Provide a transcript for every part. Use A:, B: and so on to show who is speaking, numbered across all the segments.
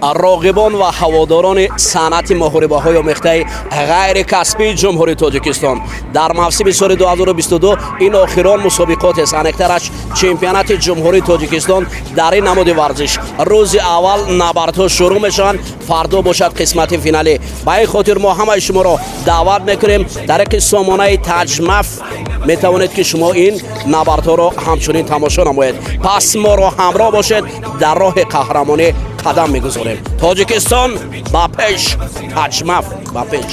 A: Роғибон ва ҳаводорони санъати муҳорибаҳои омехтаи ғайрикасбии Ҷумҳурии Тоҷикистон, дар мавсими соли 2022 ин охирон мусобиқотест, аниқтараш чемпионати Ҷумҳурии Тоҷикистон дар ин намуди варзиш. Рӯзи аввал набардҳо шурӯъ мешаванд, фардо бошад қисмати финалӣ. Ба ин хотир мо ҳамаи шуморо даъват мекунем. Тариқи сомонаи Таҷмаф метавонед, ки шумо ин набардҳоро ҳамчунин тамошо намоед. Пас моро ҳамроҳ бошед, дар роҳи қаҳрамонӣ қадам мегузорем. Тоҷикистон ба пеш, Таҷмаф ба пеш!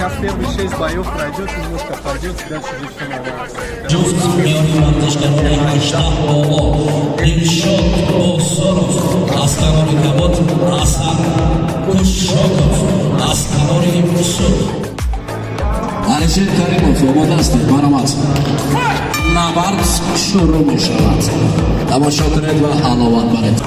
B: Сейчас первые шесть боев пройдет, немножко пойдет, дальше уже все нормально.
C: Ҷуфт миёни варзишгарони 18 боло Дилшод Босоров аз канори кабуд, Ҳасан Кушоков аз канори сурх. Алишер Каримов, омода ҳастед? Марҳамат, набард шурӯъ мешавад. Тамошо кунед ва ҳаловат баред.